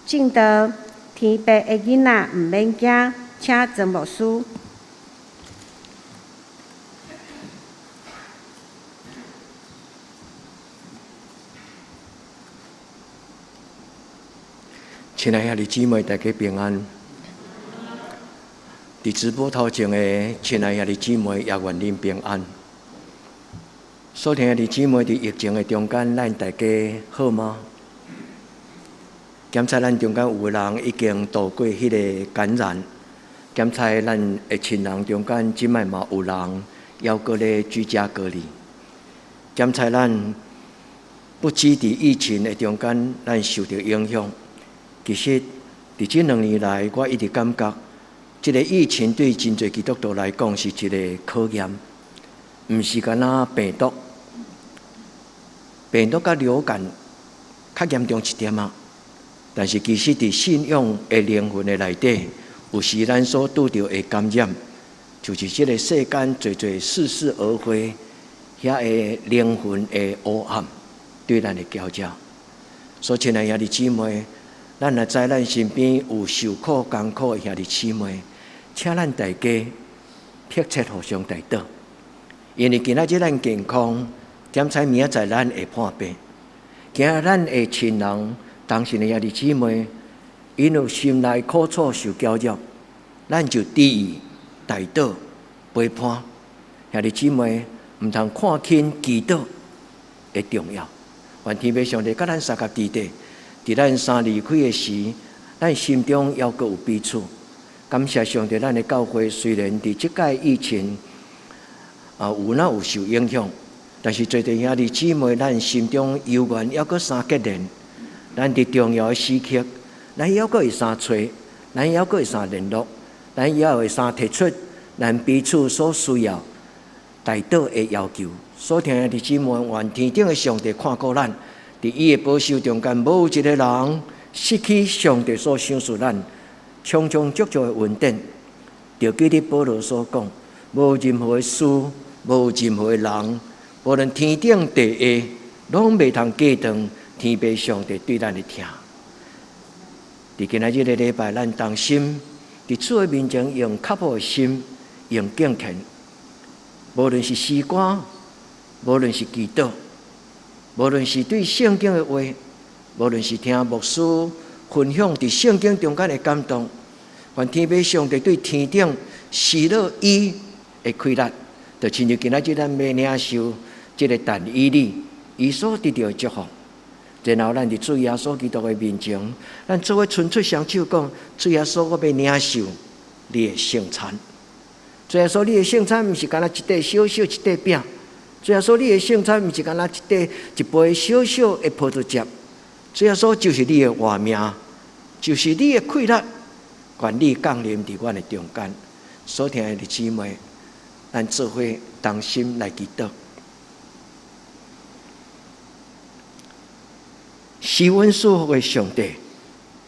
證道，天父的囡仔毋免驚，請曾牧師。親愛兄弟姊妹，大家平安。佇直播頭前的親愛兄弟姊妹，也願恁平安。所聽兄弟姊妹，佇疫情的中間，咱大家好嗎？檢測咱中間有的人已經度過彼个感染，檢測咱的親人中間這擺嘛有人猶閣咧居家隔離。檢測咱不止佇疫情的中間，咱受著影響。其實，佇這兩年來，我一直感覺，這个疫情對真濟基督徒來講是一个考驗，毋是干焦病毒，病毒佮流感較嚴重一點仔。但是其實佇信仰的靈魂的內底，有時咱所拄著的感染，就是這个世間濟濟似是而非，遐个靈魂的黑暗對咱的攪擾。所以，親愛兄弟姊妹，咱若知咱身邊有受苦艱苦的兄弟姊妹，請咱大家迫切互相代禱，因為今仔日咱健康，檢查明仔載咱會破病，今仔咱的親人、同信的兄弟姊妹，𪜶有心內苦楚受攪擾，咱就佇伊代禱陪伴。兄弟姊妹，毋通看輕祈禱的重要。願天父上帝佮咱相佮佇咧，佇咱三離開的時，咱心中猶閣有彼此。感謝上帝，咱的教會雖然佇這擺疫情啊有哪有受影響，但是濟濟兄弟姊妹，咱心中猶原猶閣相結連。咱佇重要的時刻，咱猶閣會相揣，咱猶閣會相聯絡，咱猶會相提出咱彼此所需要代禱的要求。所聽兄弟姊妹，願天頂的上帝看顧咱，佇伊的保守中間，無有一个人失去上帝所賞賜咱充充足足的恩典。就記得保羅所講，無任何的事，無任何的人，無論天頂地下，攏袂通隔斷天父上帝對咱的疼。佇今仔日的禮拜，咱同心佇主的面前，用較好的心，用敬虔，無論是詩歌，無論是祈禱，無論是對聖經的話，無論是聽牧師分享佇聖經中間的感動，願天父上帝對天頂喜樂伊的快樂，就親像今仔日咱欲領受這个但以理，伊所得著的祝福。然後咱佇主耶穌基督的面前，咱做伙伸出雙手講：主耶穌，我欲領受你的聖餐。主耶穌，你的聖餐毋是干焦一塊小小一塊餅。主耶穌，你的聖餐毋是干焦一塊一杯小小的葡萄汁。主耶穌就是你的活命，就是你的氣力，願你降臨佇阮的中間。所聽的姊妹，咱做伙同心來祈禱。是阮賜福的上帝，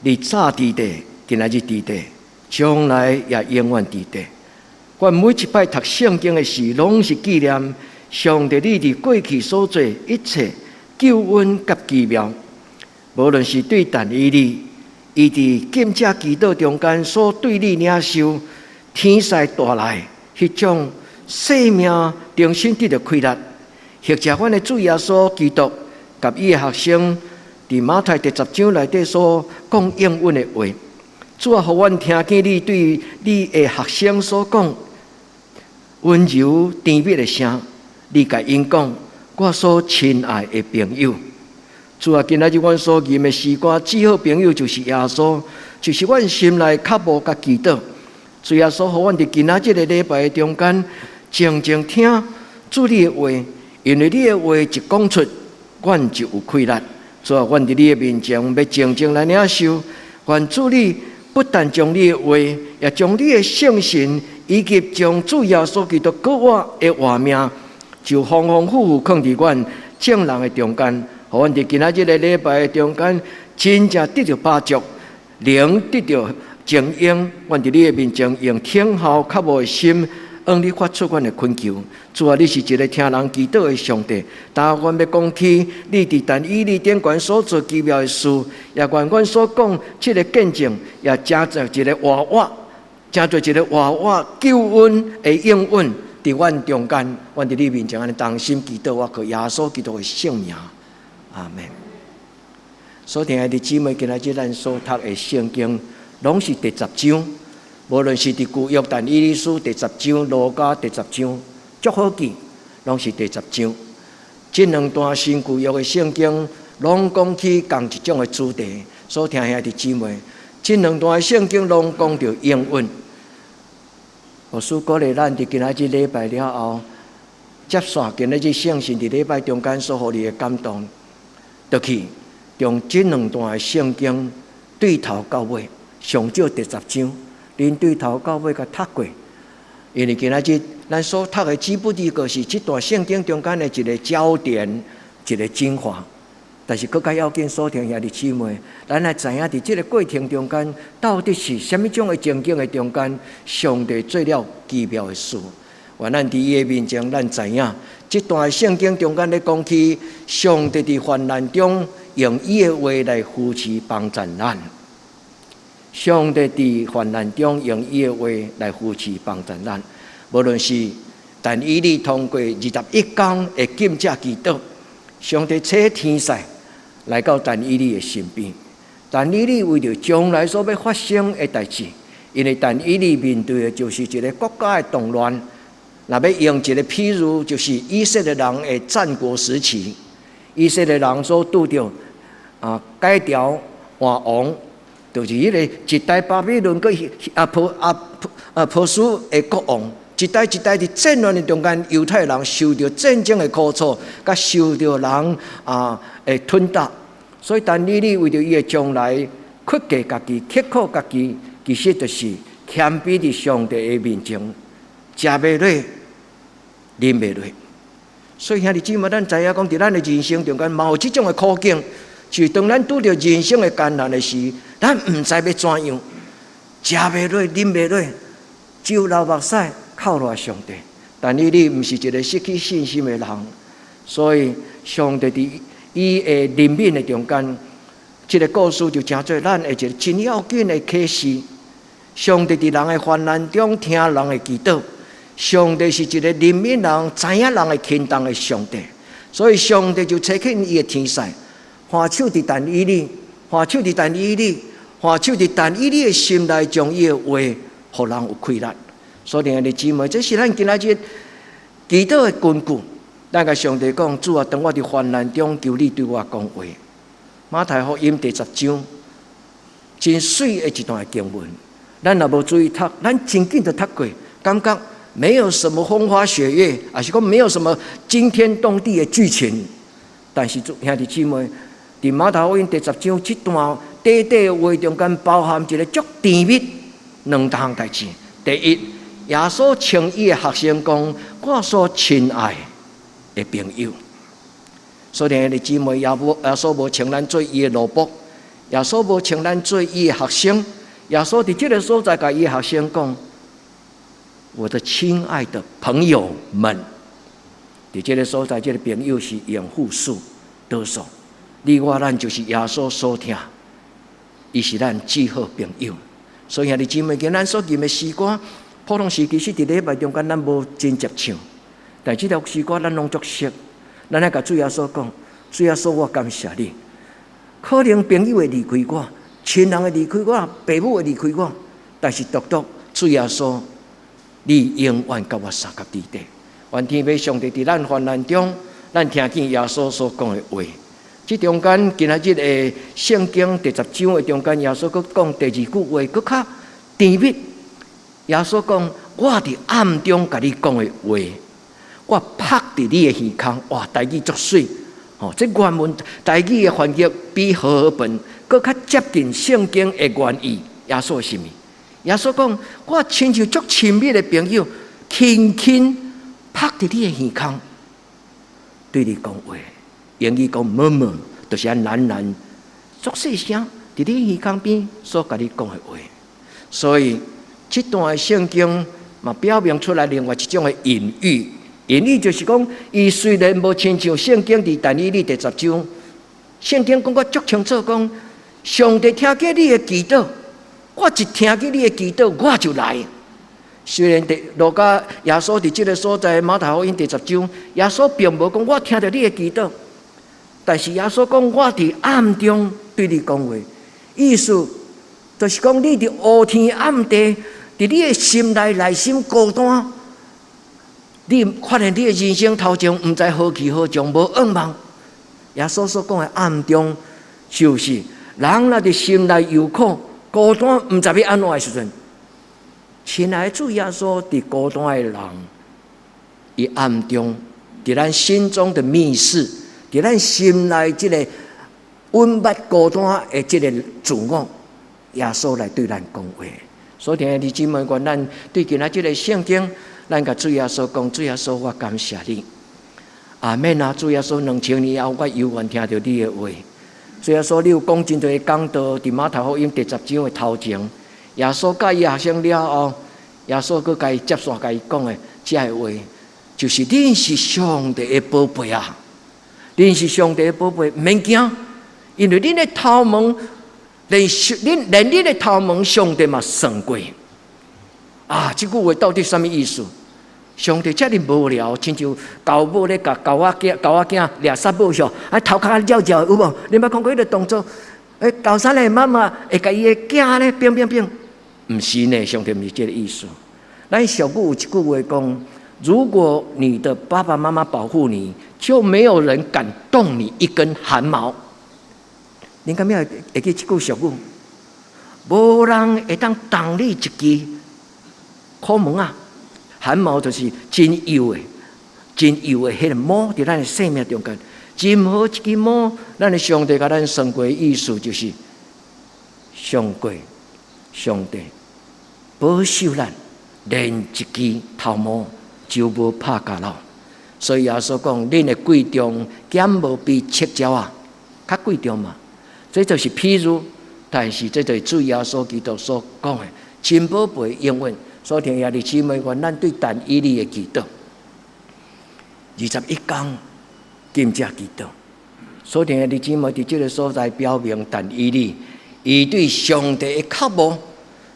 你早佇地，今仔日佇地，將來也永遠佇地。阮每一擺讀聖經的時，攏是紀念上帝你佇過去所做一切救恩佮奇妙。無論是對但以理，伊佇禁食祈禱中間所對你領受天使帶來彼種生命重新得著氣力，或者阮的主耶穌基督佮伊的學生佇馬太第十章內底所講應允的話，主啊，予阮聽見你對你的學生所講溫柔甜蜜的聲，你共𪜶講，我所親愛的朋友。主啊，今仔日阮所吟的詩歌，至好朋友就是耶穌，就是阮心內渴慕佮祈禱。主耶穌，予阮佇今仔日个禮拜的中間，靜靜聽主你的話，因為你的話一講出，阮就有氣力。主啊，阮佇你的面前欲靜靜來領受，願主你不但將你的話，也將你的聖神，以及將主耶穌基督閣活的活命，就豐豐富富囥佇阮眾人的中間，予阮佇今仔日个禮拜的中間，真正得著飽足，靈得著精英。阮佇你的面前用聽候渴慕的心，向你發出阮的懇求。主啊，你是一個聽人祈禱的上帝。當阮欲講起你佇但以理頂懸所做奇妙的事，也願阮所講這个見證，也成做一个活活，成做一个活活救恩的應允，佇阮中間，阮佇你面前按呢同心祈禱，我靠耶穌基督的聖名，阿門。所聽的姊妹，今仔日咱所讀的聖經，攏是第十章，無論是佇舊約但以理書第十章、路加第十章，足好記，攏是第十章。這兩段新舊約的聖經，攏講起仝一種的主題。所聽兄弟姊妹，這兩段的聖經攏講著應允。牧師鼓勵咱佇今仔日禮拜了後，接續今仔日聖神佇禮拜中間所予你的感動，就去用這兩段的聖經對頭到尾，上少第十章，恁對頭到尾共讀過。因為今仔日咱所讀的只不過是這段聖經中間的一个焦點，一个精華。但是閣較要緊，所聽兄弟姊妹，咱來知影佇這个過程中間，到底是啥物種的情景的中間，上帝做了奇妙的事。願咱佇伊的面前，咱知影這段聖經中間咧講起，上帝佇患難中用伊的話來扶持幫贊咱。上帝佇患難中用伊的話來扶持幫贊咱。無論是但以理通過21工的禁食祈禱，上帝差天使來到但以理的身邊。但以理為著將來所欲發生的代誌，因為但以理面對的就是一个國家的動亂。若欲用一个譬喻，就是以色列人的戰國時期，以色列人所拄著改朝換王，就是彼个一代巴比倫閣啊波啊啊波斯的國王，一代一代佇戰亂的中間，猶太人受著戰爭的苦楚，佮受著人的吞打，所以但以理為著伊的將來，克制家己，刻苦家己，其實就是謙卑佇上帝的面前，食袂落，啉袂落。所以兄弟姊妹，咱知影講，佇咱的人生中間，嘛有這種的苦境，就是當咱拄著人生的艱難的時，咱毋知欲怎樣，食袂落，啉袂落，只有流目屎靠賴上帝。但以理毋是一个失去信心的人，所以上帝佇伊的憐憫的中間，這个故事就成做咱的一个真要緊的啟示。上帝佇人的患難中聽人的祈禱，上帝是一个憐憫人、知影人的輕重的上帝，所以上帝就差遣伊的天使，按手佇但以理，按手佇但以理，按手佇但以理的心內，將伊的話，予人有氣力。所以，兄弟姊妹，這是咱今仔日祈禱的根據。咱共上帝講：主啊，當我佇患難中，求你對我講話。馬太福音第十章，真媠的一段經文。咱若無注意讀，咱真緊就讀過，感覺沒有什麼風花雪月，抑是講沒有什麼驚天動地的劇情。但是，兄弟姊妹，佇馬太福音第十章這段短短的話中間，包含一个足甜蜜兩項代誌。第一，耶穌稱伊的學生講：我所親愛的朋友。所以，兄弟姊妹，耶穌無稱咱做伊的奴僕，耶穌無稱咱做伊的學生。耶穌佇這个所在，共伊的學生講：我的親愛的朋友們，佇這个所在，這个朋友是用複數多數。你我咱就是耶穌所疼，伊是咱至好朋友。所以兄弟姊妹，今咱所吟的詩歌，普通時其實佇禮拜中間咱無真濟唱，但這條詩歌咱攏足熟。咱愛共主耶穌講：主耶穌，我感謝你。可能朋友會離開我，親人會離開我，父母會離開我，但是獨獨主耶穌，你永遠佮我相佮佇底。願天父上帝佇咱患難中，咱聽見耶穌所講的話。這中間今仔日的聖經第十章的中間，耶穌閣講第二句話，閣較甜蜜。耶穌講：我佇暗中共你講的話，我拍佇你的耳空。哇，台語足媠，吼！這原文台語的翻譯比和合本閣較接近聖經的原意。耶穌是啥物？耶穌講：我親像足親密的朋友，輕輕拍佇你的耳空，對你講話。英語講 murmur，就是按喃喃足細聲，佇你耳空邊所共你講的話。所以，這段聖經嘛表明出來另外一種的隱喻。隱喻就是講，伊雖然無親像聖經佇但以理第十章，聖經講甲足清楚講，上帝聽見你的祈禱，我一聽見你的祈禱，我就來。雖然佇路加耶穌佇這个所在馬太福音第十章，耶穌並無講我聽著你的祈禱，但是耶穌講我佇暗中對你講話，意思就是講你佇烏天暗地，佇你的心內內心孤單，你發現你的人生頭前毋知何去何從，無向望。耶穌所講的暗中，就是人若佇心內憂苦、孤單，毋知欲按怎的時陣，親愛的主耶穌佇孤單的人，伊暗中佇咱心中的密室，佇咱心內這個隱密孤單的這个自我，耶穌來對咱講話。所以，兄弟姊妹，願咱對今仔這个聖經，咱共主耶穌講：主耶穌，我感謝你。阿們啊！主耶穌，2000年後，我猶原聽著你的話。主耶穌，你有講真濟講道，佇馬太福音第十章的頭前，耶穌教伊學生了後，耶穌閣共伊接續共伊講的這个話，就是恁是上帝的寶貝啊！恁是上帝的寶貝，毋免驚，因為恁的頭毛，連恁的頭毛，上帝嘛算過。啊，這句話到底啥物意思？上帝遮爾無聊，親像狗母咧共狗仔囝、狗仔囝掠虱母吼，啊頭殼繞繞有無？你捌看過彼个動作？欸，狗仔的媽媽會共伊的囝咧變變變？毋是呢，上帝毋是這个意思。咱俗語有一句話講：如果你的爸爸媽媽保護你，就沒有人敢動你一根汗毛。恁敢會會記這句俗語？無人會當動你一支毛毛仔！汗毛就是真幼的、真幼的彼个毛，佇咱的生命中間，任何一支毛，咱的上帝共咱算過的意思就是，上過上帝保守咱，連一支頭毛就無拍共落。所以耶穌講，恁的貴重，敢無比赤鳥仔較貴重嗎？這就是譬喻，但是這就是主耶穌基督所講的真寶貝應允。所以，兄弟姊妹，願咱對但以理的祈禱，21工禁食祈禱。所以，兄弟姊妹，佇這个所在表明，但以理，伊對上帝的渴慕，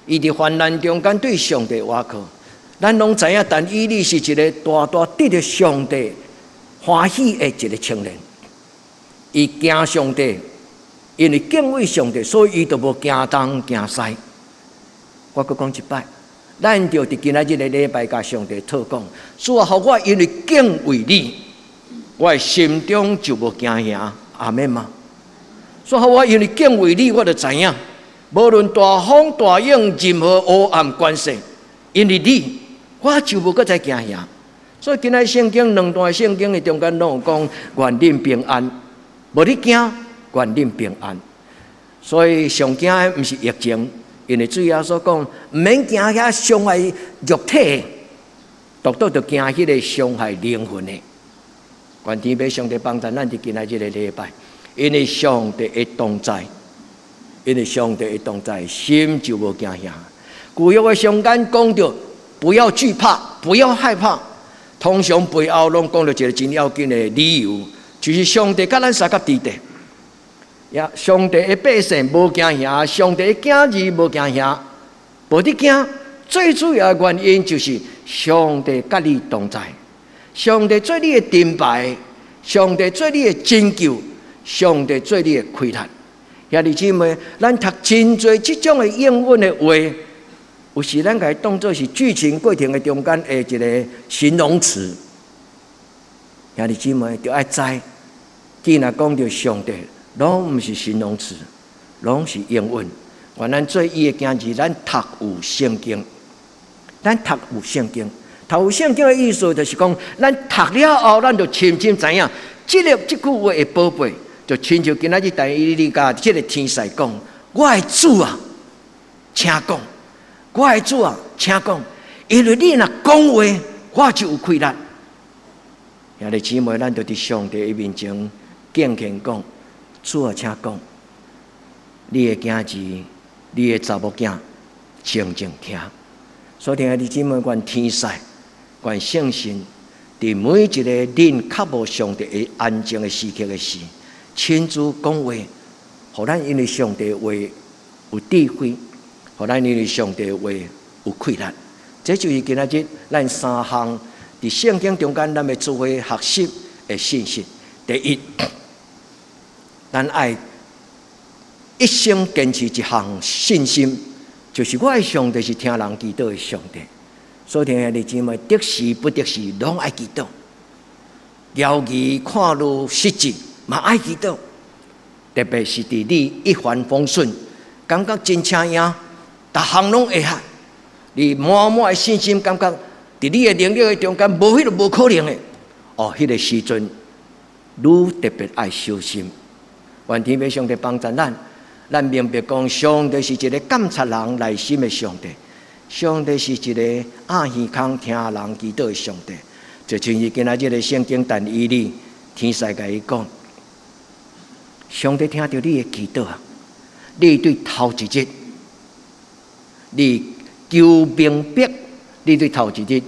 伊佇患難中間對上帝倚靠。咱攏知影，但以理是一个大大得著上帝歡喜的一个青年。伊驚上帝，因為敬畏上帝，所以伊就無驚東驚西。我閣講一擺。咱就佇今仔日个禮拜，共上帝討講，主啊，予我因為敬畏你，我的心中就無驚嚇，阿們嗎？主啊，我因為敬畏你，我就知影，無論大風大浪，任何黑暗權勢，因為你，我就無閣再驚嚇。所以今仔聖經兩段聖經的中間攏有講，願恁平安，無你驚，願恁平安。所以上驚的毋是疫情。因為主耶穌講，毋免驚遐傷害肉體，獨獨就驚彼个傷害靈魂的。願天父上帝幫助咱佇今仔這个禮拜，因為上帝的同在，因為上帝的同在，心就無驚嚇。舊約的上間講著，不要懼怕，不要害怕。通常背後攏講著一个真要緊的理由，就是上帝佮咱相佮佇咧。也上帝的百姓無驚嚇，上帝的囝兒無驚嚇，無得驚。最主要的原因就是上帝佮你同在，上帝做你的盾牌，上帝做你的拯救，上帝做你的氣力。兄弟姊妹，咱讀真濟這種的應允的話，有時咱共伊當做是劇情過程的中間的一个形容詞。兄弟姊妹，著愛知，既然講著上帝，攏毋是形容詞，攏是應允。願咱做伊的囝兒，咱讀有聖經，咱讀有聖經。讀有聖經的意思就是講，咱讀了後，咱就深深知影，這个這句話的寶貝，就親像今仔日但以理共這个天使講：我的主啊，請講；我的主啊，請講。因為你若講話，我就有氣力。兄弟姊妹，咱就佇上帝的面前敬虔講。主啊，請講，你的囝兒，你的查某囝，靜靜聽。所以兄弟姊妹，願天使，願聖神，佇每一个恁較無上帝的安靜的時刻的時，親自講話，予咱因為上帝話有智慧，予咱因為上帝話有氣力。這就是今仔日咱三項佇聖經中間，咱欲做伙學習的信息。第一，咱愛一生堅持一項信心，就是我的上帝是聽人祈禱的上帝。所以兄弟姊妹，得時不得時，攏愛祈禱。猶豫看愈實際，嘛愛祈禱。特別是佇你一帆風順，感覺真車贏，逐項攏會合，你滿滿的信心，感覺佇你的能力的中間，無彼個無可能的。哦，彼個時陣，愈特別愛小心。願天父上帝幫助咱，咱明白講，上帝是一个監察人內心的上帝，上帝是一個掩耳空聽人祈禱的上帝。就親像今仔日的聖經，但以理天使共伊講，上帝聽著你的祈禱啊！你對頭一日，你求明白，你對頭一日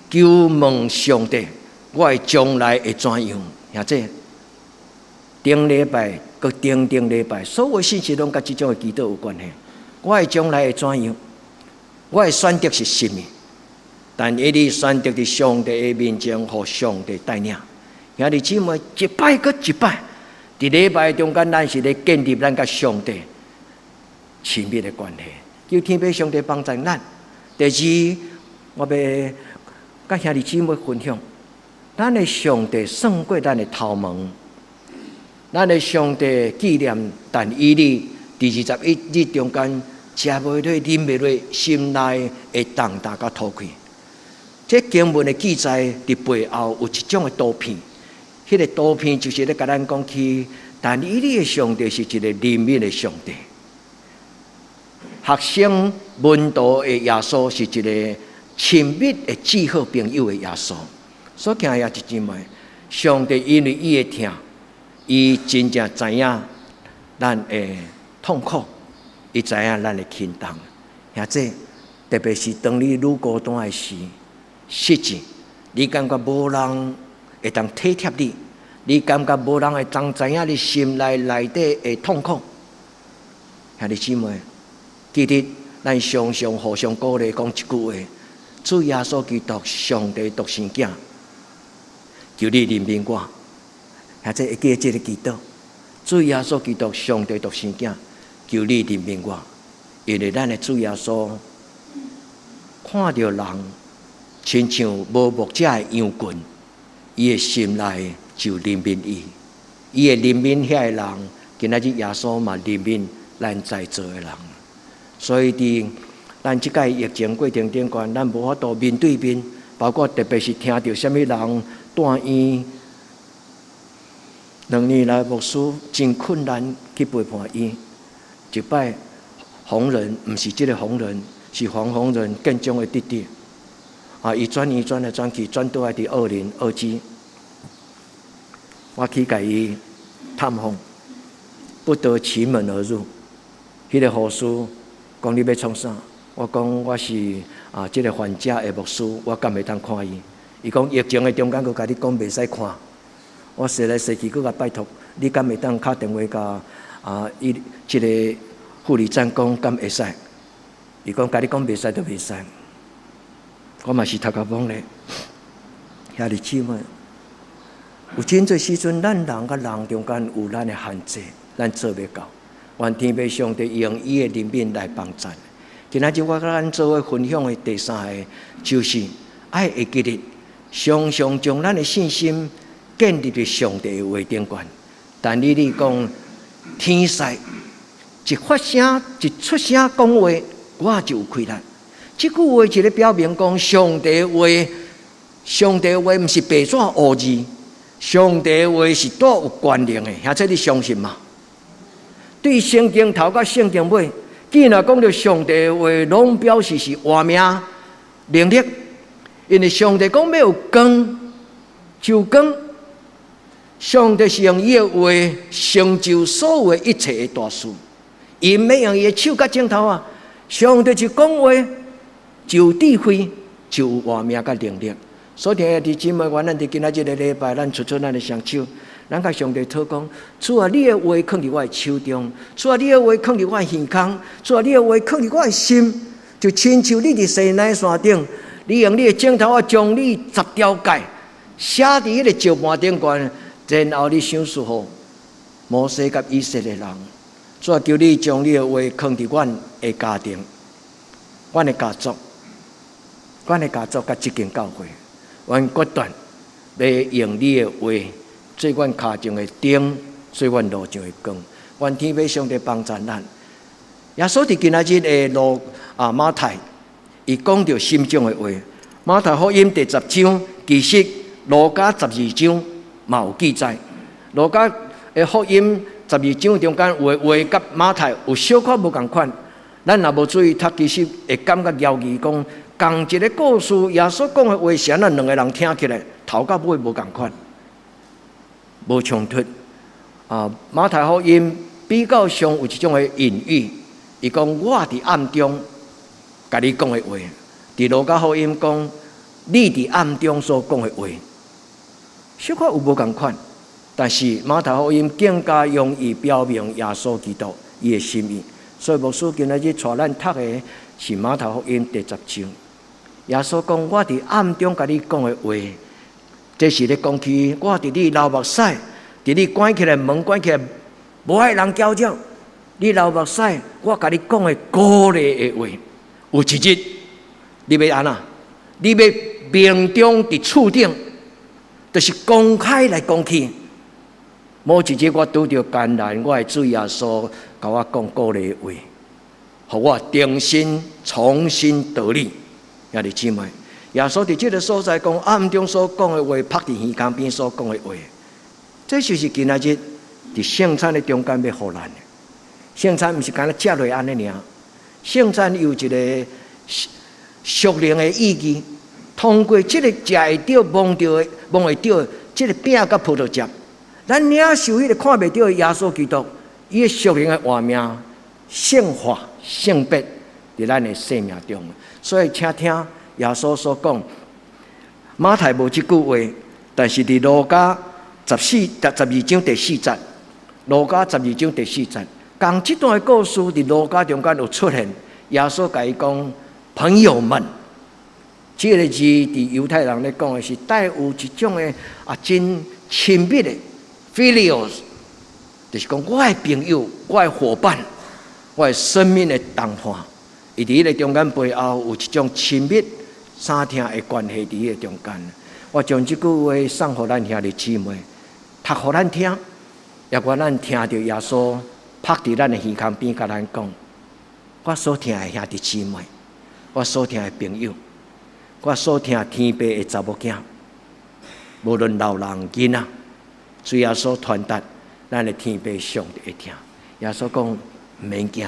求問上帝，我的將來會怎樣？兄弟，頂禮拜閣頂頂禮拜，所有信息攏佮這種的祈禱有關係。我的將來會怎樣？我的選擇是啥物？但以理選擇佇上帝的面前，予上帝帶領。兄弟姊妹，一擺閣一擺，佇禮拜中間，咱是咧建立咱佮上帝親密的關係。求天父上帝幫助咱。第二，我欲佮兄弟姊妹分享，咱的上帝算過咱的頭毛，咱的上帝紀念但以理佇21日中間，食袂落、啉袂落，心內會重擔佮塗氣。這經文的記載佇背後有一種的圖片，彼個圖片就是咧共咱講起，但以理的上帝是一個憐憫的上帝。學生門徒的耶穌是一個親密的至好朋友的耶穌。所以，兄弟姊妹，上帝因為伊的疼，伊真正知影咱的痛苦，伊知影咱的輕重。兄弟，特別是當你愈孤單的時，實際你感覺無人會當體貼你，你感覺無人會當知影你心內內底的痛苦。兄弟姊妹，記得咱常常互相鼓勵，講一句話：主耶穌基督，上帝獨生囝，求你憐憫我。兄弟會記得這个祈禱：主耶穌基督，上帝獨生囝，求你憐憫我。因為咱的主耶穌看著人親像無牧者的羊群，伊的心內就憐憫伊，伊會憐憫遐个人。今仔日耶穌嘛憐憫咱在座的人。所以佇咱這擺疫情過程頂懸，咱無法度面對面，包括特別是聽著啥物人住院，兩年來牧師真困難去陪伴伊。一擺洪仁，毋是這個洪仁，是黃洪仁建中的弟弟。啊！伊轉院轉來轉去，轉倒來佇奧林澳基。我去共伊探訪，不得其門而入。彼個護士講你欲創啥？我講我是啊，這个患者的牧師，我敢會當看伊？伊講疫情的中間，閣共你講袂使看。我踅來踅去，閣共拜託，你敢會當敲電話共啊？伊這个護理站講敢會使？伊講共你講袂使就袂使。我嘛是頭殼懵咧，兄弟姊妹，有真濟時陣，咱人佮人中間有咱的限制，咱做袂到。願天父上帝用伊的憐憫來幫助。今仔日我佮咱做伙分享的第三个，就是愛會記得，常常將咱的信心建立佇上帝的話頂懸。但以理講，天使一發聲、一出聲講話，我就有氣力。這句話一个表明講，上帝話，上帝話毋是白紙烏字，上帝話是帶有權能的，兄弟你相信嗎？對聖經頭到聖經尾，既然講著上帝話，攏表示是活命能力，因為上帝講欲有光，就光。上帝是用伊的話成就所有一切的大事，伊毋免用伊的手佮指頭啊，上帝就講話。就有智慧，就有活命佮能力。所以，兄弟姊妹，願咱佇今仔這个禮拜，咱伸出咱的雙手，咱共上帝禱講：主啊，你的話囥佇我的手中；主啊，你的話囥佇我的耳孔；主啊，你的話囥佇我的心，就親像你佇西奈山頂，你用你的指頭仔將你十條誡寫佇彼个石盤頂懸，然後你賞賜予摩西佮以色列人。主啊，求你將你的話囥佇阮的家庭、阮的家族、阮的家族佮這間教會。阮決斷欲用你的話做阮跤前的燈，做阮路上的光。願天父上帝幫助咱。耶穌佇今仔日的路啊馬太，伊講著心中的話。馬太福音第10章，其實路加十二章嘛有記載。路加的福音十二章中間有的話，佮馬太有小可無仝款。咱若無注意讀，其實會感覺猶疑講，仝一个故事，耶穌講的話是按怎兩个人聽起來頭到尾無仝款，無衝突。啊，馬太福音比較上有一種的隱喻，伊講我佇暗中共你講的話，佇路加福音講你佇暗中所講的話，小可有無仝款，但是馬太福音更加容易表明耶穌基督伊的心意。所以牧師今仔日帶咱讀的是馬太福音第十章。耶穌講：我佇暗中共你講的話，這是咧講起我佇你流目屎，佇你關起來門關起來，無愛人攪擾，你流目屎，我共你講的鼓勵的話，有一日你欲按怎？你欲明中佇厝頂，就是公開來講起。某一日我拄著艱難，我的主耶穌共我講鼓勵話，予我重新重新得力。兄弟姊妹，耶穌佇這个所在講暗中所講的話，曝佇耳孔邊所講的話，這就是今仔日佇聖餐的中間欲予咱的。聖餐毋是干焦食落按呢爾，聖餐有一个屬靈的意義。通過這个食會著、摸著的、摸會著的這个餅佮葡萄汁，咱領受彼个看袂著的耶穌基督，伊的屬靈的活命、聖化、聖別佇咱的生命中。所以，請聽耶穌所講，馬太無這句話，但是佇路加十二章第四節，路加十二章第四節，仝這段的故事佇路加中間有出現，耶穌共伊講：朋友們，這个字佇猶太人咧講的是帶有一種的啊真親密的 philios，就是講我的朋友、我的夥伴、我的生命的同伴。伊佇彼个中間背後有一種親密相疼的關係佇彼個中間。我將這句話送予咱兄弟姊妹，讀予咱聽，也願咱聽著耶穌曝佇咱的耳孔邊，共咱講：我所疼的兄弟姊妹，我所疼的朋友，我所疼天父的查某囝，無論老人囡仔，主耶穌傳達咱的天父上帝的疼。耶穌講：毋免驚。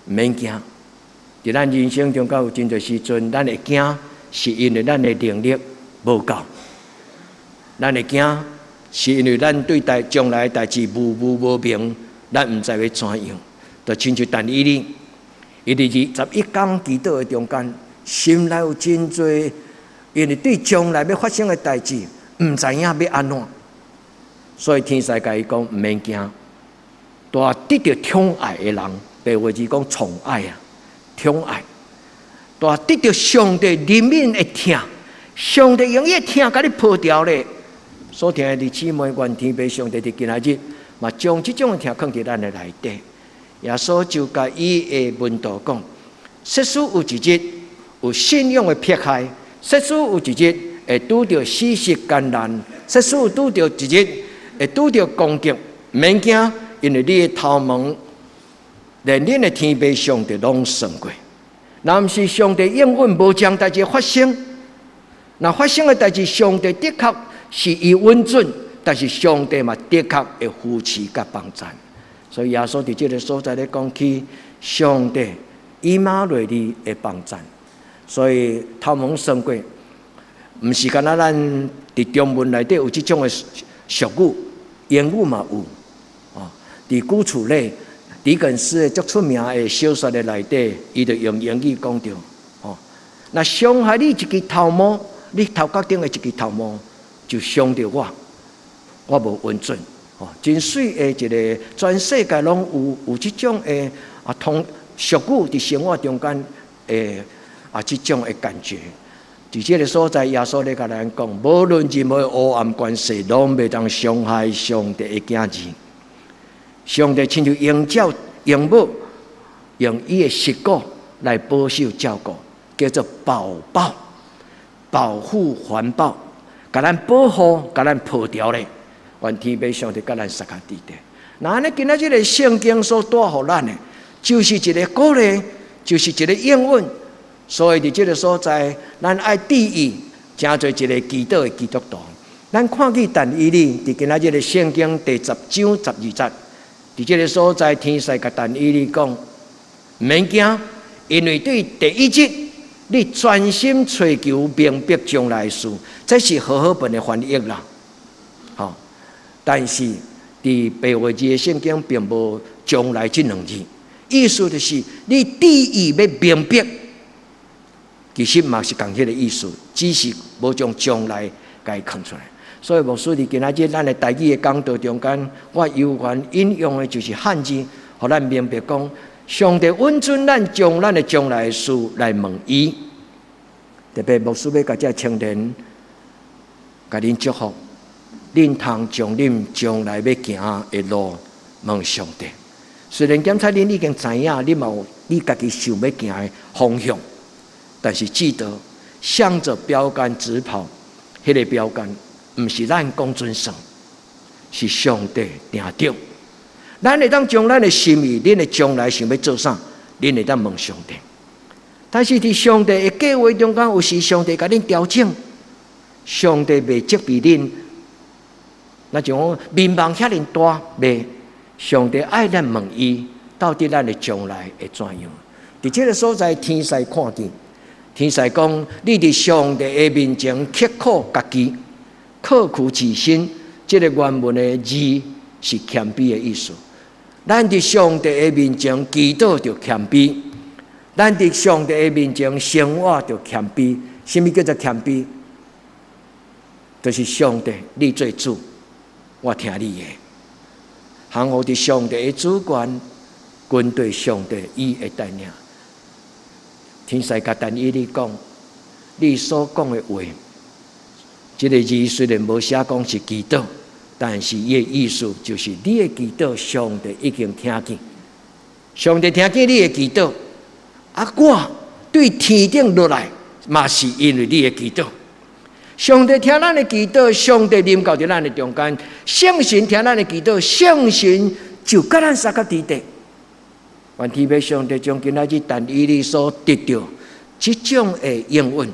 毋免驚，佇咱人生中間有真濟時陣，咱會驚，是因為咱的能力無夠。咱會驚，是因為咱對待將來的代誌無無無明，咱毋知欲怎樣。就親像但以理，伊佇21工祈禱的中間，心內有真濟，因為對將來欲發生的代誌，毋知影欲按怎，所以天使共伊講毋免驚，大得著寵愛的人。白話字講寵愛啊，寵愛，大得著上帝憐憫的疼，上帝用伊的疼共你抱牢咧。所疼的姊妹，願天父上帝佇今仔日嘛，將這種的疼囥佇咱的內底。耶穌就共伊的門徒講：設使有一日有信仰的迫害，設使有一日會拄著死實艱難，設使有拄著一日會拄著攻擊，毋免驚，因為你的頭毛，連恁的天父上帝攏算過，若毋是上帝應允無這樣代誌發生，若發生的代誌，上帝的確是伊允准，但是上帝嘛的確會扶持佮幫贊。所以耶穌佇這个所在咧講起，上帝以馬內利會幫贊。所以頭毛算過，毋是干焦咱佇中文內底有這種的俗語，英語嘛有，哦，佇古厝內。狄更斯的足出名的小說的內底，伊就用英語講著，吼，若傷害你一支頭毛，你頭殼頂的一支頭毛，就傷著我，我無允准。吼，真媠的一個，全世界攏有這種的啊通俗語佇生活中間的啊這種的感覺。佇這个所在，耶穌咧共咱講，無論任何黑暗權勢，攏袂當傷害上帝的囝兒。上帝親像鷹鳥、鷹母，用伊的翼骨來保守照顧，叫做保抱、保護環抱，共咱保護、共咱抱牢咧。願天父上帝佮咱相佮佇咧。那按呢今仔這个聖經所帶予咱的，就是一个鼓勵，就是一个應允。所以佇這个所在，咱愛注意，成做一个祈禱的基督徒。咱看見但以理佇今仔這个聖經第十章十二節，佇這个所在，天使共但以理講，毋免驚，因為對第一日，你專心揣求明白將來事，這是和合本的翻譯啦。吼，但是佇白話字的聖經並無將來這兩字，意思就是你注意欲明白。其實嘛是仝彼个意思，只是無將將來共伊囥出來。所以牧師佇今仔日咱的台語的講道中間，我猶原引用的就是漢字，予咱明白講，上帝允准咱將咱的將來的事來問伊。特別牧師欲共這青年，共恁祝福，恁通將恁將來欲行的路問上帝。雖然檢查恁已經知影，你嘛有你家己想欲行的方向。但是記得向着標杆直跑，彼个標杆毋是咱講準算，是上帝定著。咱會當將咱的心意，恁的將來想欲做啥，恁會當問上帝。但是佇上帝的計劃中間，有時上帝共恁調整，上帝袂責備恁。若像講眠夢遐爾大，袂，上帝愛咱問伊，到底咱的將來會怎樣？佇這个所在，天使看見。天使講：你佇上帝的面前刻苦家己，刻苦己心。這个原文的字是謙卑的意思。咱佇上帝的面前祈禱著謙卑，咱佇上帝的面前生活著謙卑。啥物叫做謙卑？就是上帝，你做主，我聽你的。降服佇上帝的主權，跟隨上帝伊的帶領。天使共但以理講，你所講的話，這个字雖然無寫講是祈禱，但是伊的意思就是你的祈禱，上帝已經聽見。上帝聽見你的祈禱，啊，我對天頂落來，嘛是因為你的祈禱。上帝聽咱的祈禱，上帝臨到佇咱的中間，聖神聽咱的祈禱，聖神就佮咱相佮佇咧。願天父上帝將今仔日但以理所得著這種的應允，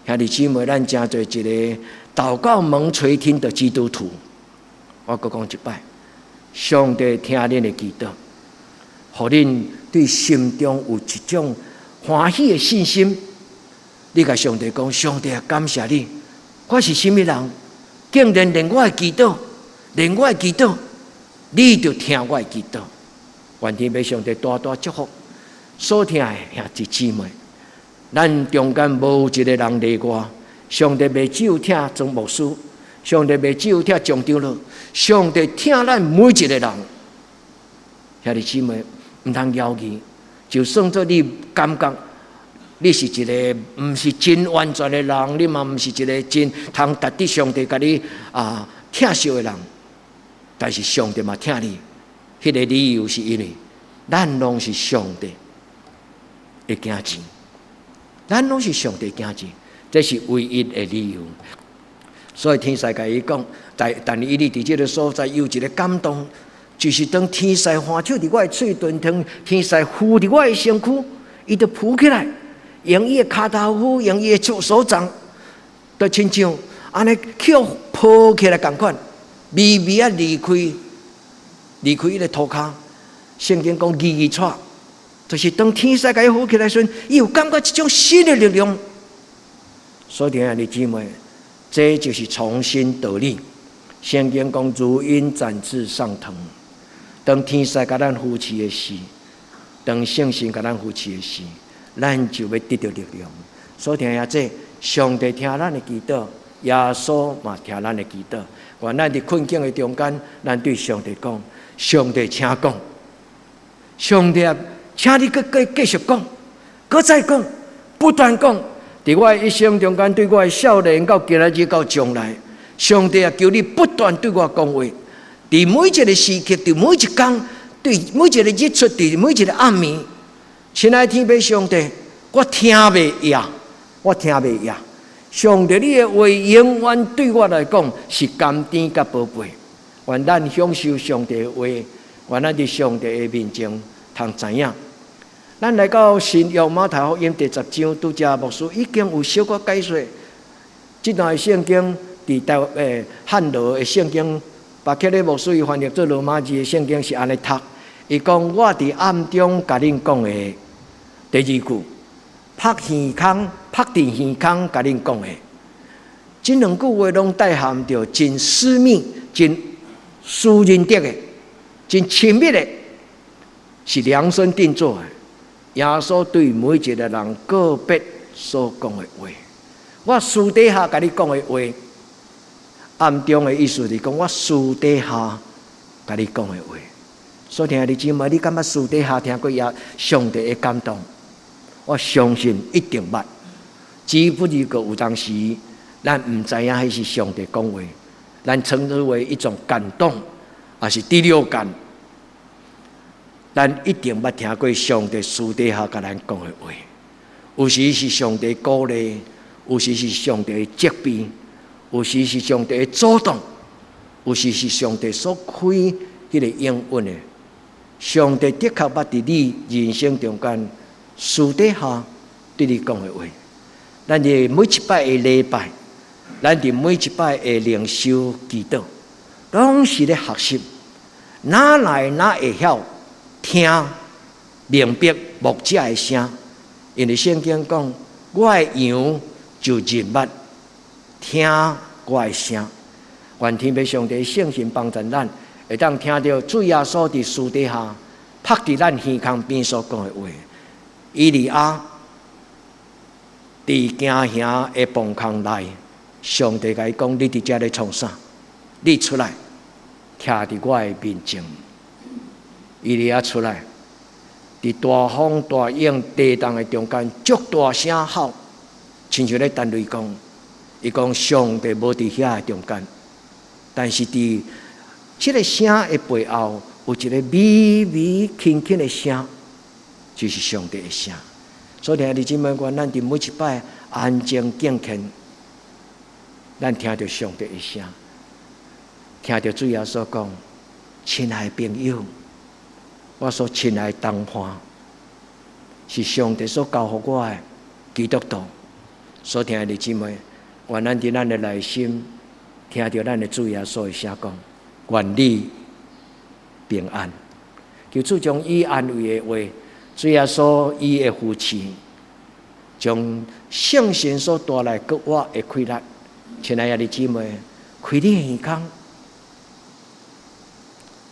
兄弟姊妹，咱成做一个禱告蒙垂聽的基督徒。我閣講一擺，上帝聽恁的祈禱，予恁對心中有一種歡喜的信心。你共上帝講，上帝啊，感謝你，我是啥物人，竟然連我的祈禱，連我的祈禱，你就聽我的祈禱。願天父上帝大大祝福所疼的兄弟姊妹，咱中間無一个人例外。上帝袂只有疼莊牧師，上帝袂只有疼張長老，上帝疼咱每一个人。兄弟姊妹，毋通猶豫，就算做你感覺你是一个毋是真完全的人，你嘛毋是一个真通值得上帝共你啊疼惜的人，但是上帝嘛疼你。彼个理由是因為咱攏是上帝的囝兒，咱攏是上帝囝兒，這是唯一的理由。所以天使共伊講，但以理佇這个所在有一个感動，就是當天使按手佇我的喙唇，當天使扶佇我的身軀，伊就扶起來，用伊的跤頭趺，用伊的手手掌，就親像按呢去予抱起來仝款，微微仔離開。離開彼个塗跤，聖經講吱吱掣，就是當天使共伊扶起來時，伊有感覺一種新的力量。所以，兄弟姊妹，這就是重新得力。聖經講如鷹展翅上騰，當天使共咱扶持的時，當聖神共咱扶持的時，咱就欲得著力量。所聽的這，上帝聽咱的祈禱，耶穌嘛聽咱的祈禱。願咱佇困境的中間，咱對上帝講：上帝，請講，上帝啊，請你閣繼繼續講，閣再講，不斷講。佇我的一生中間，對我的少年到今仔日到將來，上帝啊，求你不斷對我講話。佇每一个時刻，佇每一工，對每一个日出，佇每一个暗暝，親愛天父上帝，我聽袂厭，我聽袂厭。上帝，你的話永遠對我來講是甘甜佮寶貝。願咱享受上帝的話，願咱佇上帝的面前通知影。咱來到新約馬太福音第十章，拄才牧師已經有小可解說。這段聖經佇台灣漢羅的聖經，巴克禮牧師伊翻譯做羅馬字的聖經是按呢讀。伊講我佇暗中共恁講的，第二句，拍耳空，拍佇耳空共恁講的，這兩句話攏帶含著真私密、真私人的的、真親密的，是量身定做的。耶穌對每一个人個別所講的話，我私底下共你講的話，暗中的意思是講我私底下共你講的話。所聽的姊妹，你敢捌私底下聽過耶上帝的感動？我相信一定捌，只不過有當時咱毋知影彼是上帝講話，咱稱之為一種感動，抑是第六感。咱一定捌聽過上帝私底下共咱講的話，有時是上帝鼓勵，有時是上帝責備，有時是上帝主動，有時是上帝所開彼个應允的。上帝的確捌佇你人生中間私底下對你講的話。咱佇每一擺的禮拜，咱佇每一擺的靈修祈禱，攏是咧學習，哪來哪會曉聽明白牧者的聲？因為聖經講，我的羊就認捌聽我的聲。願天父上帝聖神幫助咱，會當聽著主耶穌佇私底下拍佇咱耳孔邊所講的話。以利亞佇行營的棚空內，上帝共伊講：你佇遮咧創啥？你出來，徛佇我的面前。以利亞出來，佇大風大湧地動的中間，足大聲吼，親像咧彈雷公。伊講上帝無佇遐的中間，但是佇這个聲的背後，有一个微微輕輕的聲，就是上帝的聲。所以，兄弟姊妹，願咱佇每一擺安靜敬虔，咱聽著上帝的聲，聽著主耶穌講：親愛的朋友，我所親愛的同伴，是上帝所交予我的基督徒。所聽的姊妹，願咱佇咱的內心聽著咱的主耶穌的聲講：願你平安。求主將伊安慰的話，主耶穌伊的扶持，將聖神所帶來閣活的氣力，親愛的姊妹，開你的耳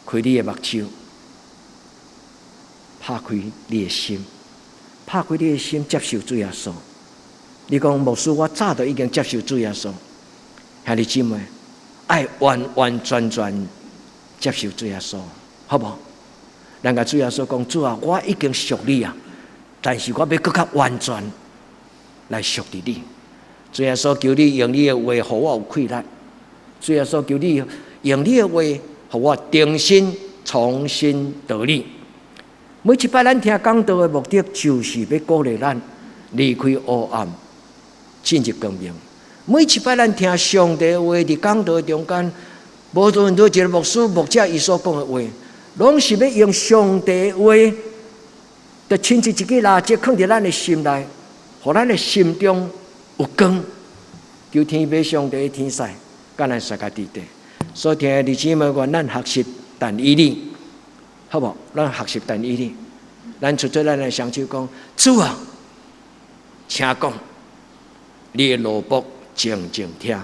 孔，開你的目睭，拍開你的心，拍開你的心，接受主耶穌。你講牧師，我早就已經接受主耶穌。兄弟姊妹，愛完完全全接受主耶穌，好無？咱共主耶穌講，主啊，我已經屬你啊，但是我欲閣較完全來屬佇你。主耶穌，求你用你的話，予我有氣力。主耶穌，求你用你的話，予我重新重新得力。每一擺咱聽講道的目的，就是欲鼓勵咱離開黑暗，進入光明。每一擺咱聽上帝的話，佇講道中間，無論佗一个牧師、牧者伊所講的話，攏是欲用上帝的話，就親像一支蠟燭，囥佇咱的心內，予咱的心中有光。求天父上帝的天使，佮咱相佮佇底。所以聽弟姊妹，願咱學習但以理，好無？咱學習但以理，咱出做咱的雙手講：主啊，請講，你的奴僕靜靜聽。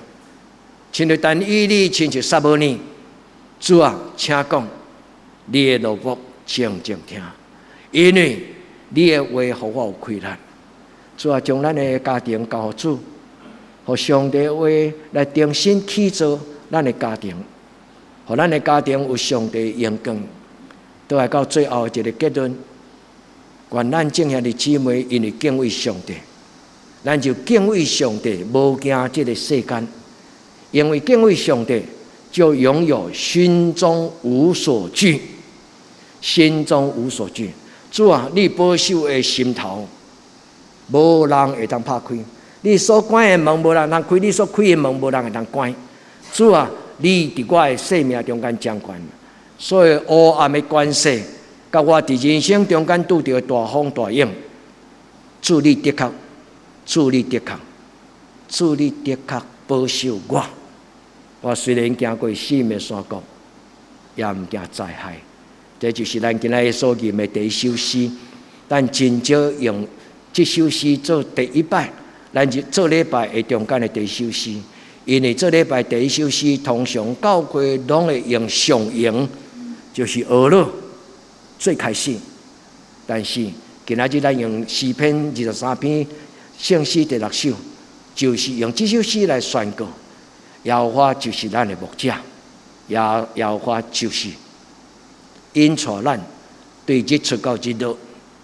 親像但以理，親像撒母耳，主啊，請講，你的奴僕靜靜聽，因為你的話予我有氣力。主啊，將咱的家庭交予主，予上帝話來重新起造咱的家庭，予咱的家庭有上帝榮光。倒來到最後一个結論，願咱眾兄弟姊妹因為敬畏上帝，咱就敬畏上帝，無驚這个世間，因為敬畏上帝，就擁有心中無所懼，心中無所懼。主啊，你保守的心頭，無人會當拍開；你所關的門，無人通開；你所開的門，無人會當關。主啊，你佇我的生命中間掌權，所以黑暗的權勢，佮我佇人生中間拄著的大風大湧，主你的確，主你的確，主你的確保守我。我雖然行過死蔭的山谷，也毋驚災害。這就是咱今仔日所吟的第一首詩。咱真少用這首詩做第一擺，咱就做禮拜的中間的第一首詩。因為做禮拜第一首詩，通常教會攏會用上詠，就是呵咾最開始。但是今仔日咱用詩篇23篇聖詩第六首，就是用這首詩來宣告。耶和華就是咱的牧者，耶和華就是引帶咱對日出到日落，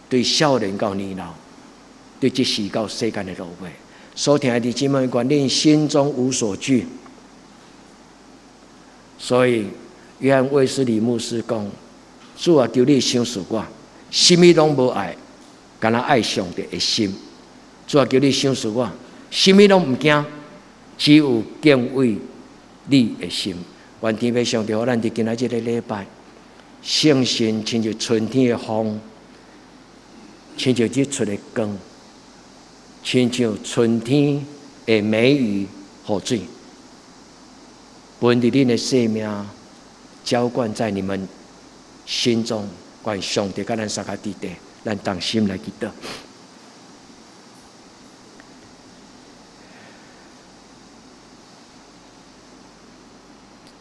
對少年到年老，對這時到世間的落尾。所聽的弟兄姊妹，願恁心中無所懼。所以約翰衛斯理牧師講：主啊，求你賞賜我，啥物攏無愛，干焦愛上帝的心。主啊，求你賞賜我，啥物攏毋驚，只有敬畏你的心。願天父上帝，予咱佇今仔這个禮拜，聖神親像春天的風，親像日出的光，親像春天的梅雨雨水，分佇恁的生命，澆灌在你們心中。願上帝佮咱相佮佇底，咱同心來祈禱。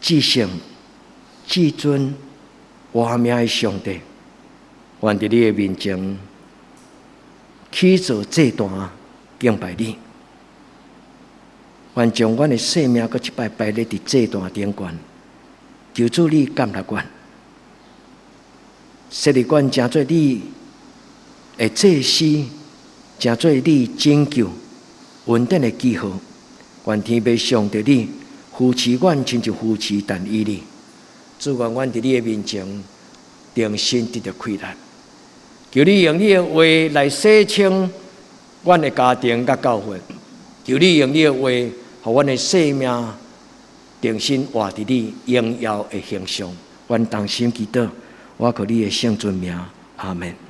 至聖、至尊、活命的上帝，願佇你的面前起做祭壇敬拜你。願將阮的生命閣一擺擺列佇祭壇頂懸，求主你接納阮，設立阮成做你的祭司，成做你拯救恩典的記號。願天父上帝你扶持阮，親像扶持但以理。主，願阮佇你的面前重新得著氣力。求你用你的話來洗清阮的家庭佮教會。求你用你的話，予阮的生命重新活佇你榮耀的形象。阮同心祈禱，我靠你的聖尊名，阿門。